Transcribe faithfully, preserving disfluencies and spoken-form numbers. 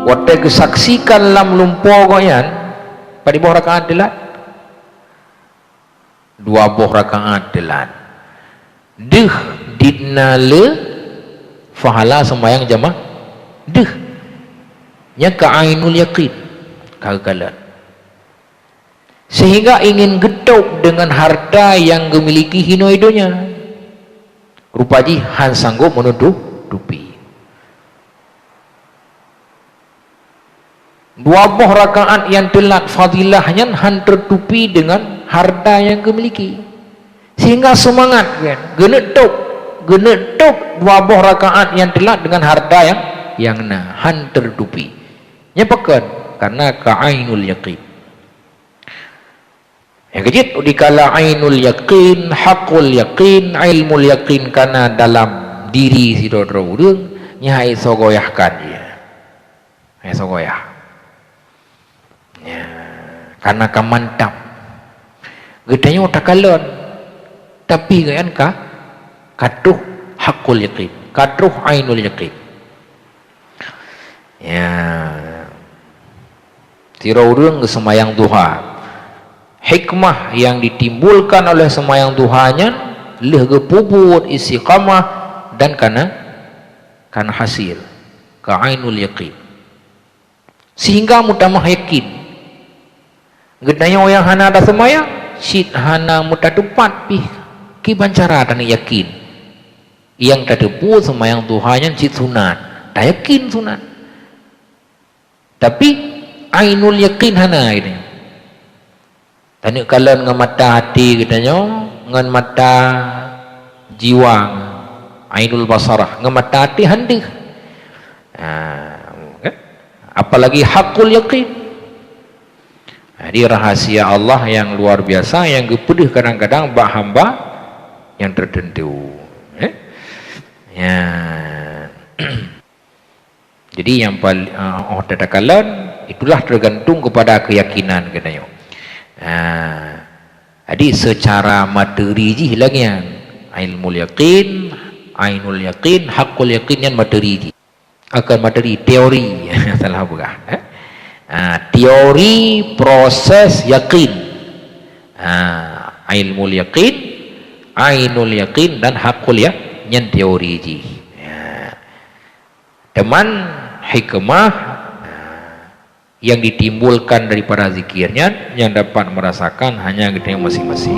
Watée geusaksikan lam lumpoe gobnyan, padum boh rakaat teulat? Dua boh rakaat teulat. Deuh dina le pahala sembahyang jamaah. Deuh. Nyan ka ainul yakin. Ka geukalon. Sehingga ingin geutôb deungon harta nyang geumiliki hinoe donya. Rupa jih han sanggob meunutup tupi. Dua boh rakaat nyang teulat fadilah nyan han teutupi deungon harta nyang geumiliki. Sehingga seumangat kan, geuneuk tôb, geuneuk tôb dua boh rakaat nyang teulat deungon harta nyang, nyang na, han teutupi. Nyan pakon? Karena ka ainul yakin. Nyang keujeuet dikala ainul yakin, hakul yakin, ilmul yakin kana dalam diri sidroe-droe ureuëng, nyan hai sogoyahkan jih. Hai sogoyah. Ya, karena ka mantap. Geutanyoe takalon, tapi geuyan ka, ka troh hakul yakin, ka troh ainul yakin. Ya. Sidroe ureuëng geuseumayang duha. Hikmah nyang ditimbulkan oleh seumayang duha nyan lheueh geupeubuet istiqamah dan kana, kana hasil, ka ainul yakin. Sehingga meutamah yakin. Geutanyoe nyang hana taseumayang, cit hana meutateupat pih kiban cara taneuk yakin. Nyang tateupeue seumayang duha nyan cit sunat, tayakin sunat. Tapi ainul yakin hana geutanyoe. Taneuk kalon ngon mata até geutanyoe, ngon mata jiwa, ainul basarah, ngon mata até han deuh. Ha, kan? Apalagi hakul yakin. Jadi rahasia Allah nyang luar biasa nyang geupeudeuh kadang-kadang bak hamba nyang tertentu. Eh? Ya. Jadi nyang pal-, ah, oh tatakalon, itulah tergantung kepada keyakinan geutanyoe. Ah, jadi secara materi jih lagée nyan, ilmul yakin, ainul yakin, hakul yakin nyan materi jih. Akan materi teori, salah peugah, eh? Ah, teori proses yakin. Ah, ilmul yakin, ainul yakin dan hakul ya-, nyan teori jih. Ya. Teuma hikmah, ah, yang ditimbulkan daripada zikir nyan yang dapat merasakan hanya geutanyoe masing-masing.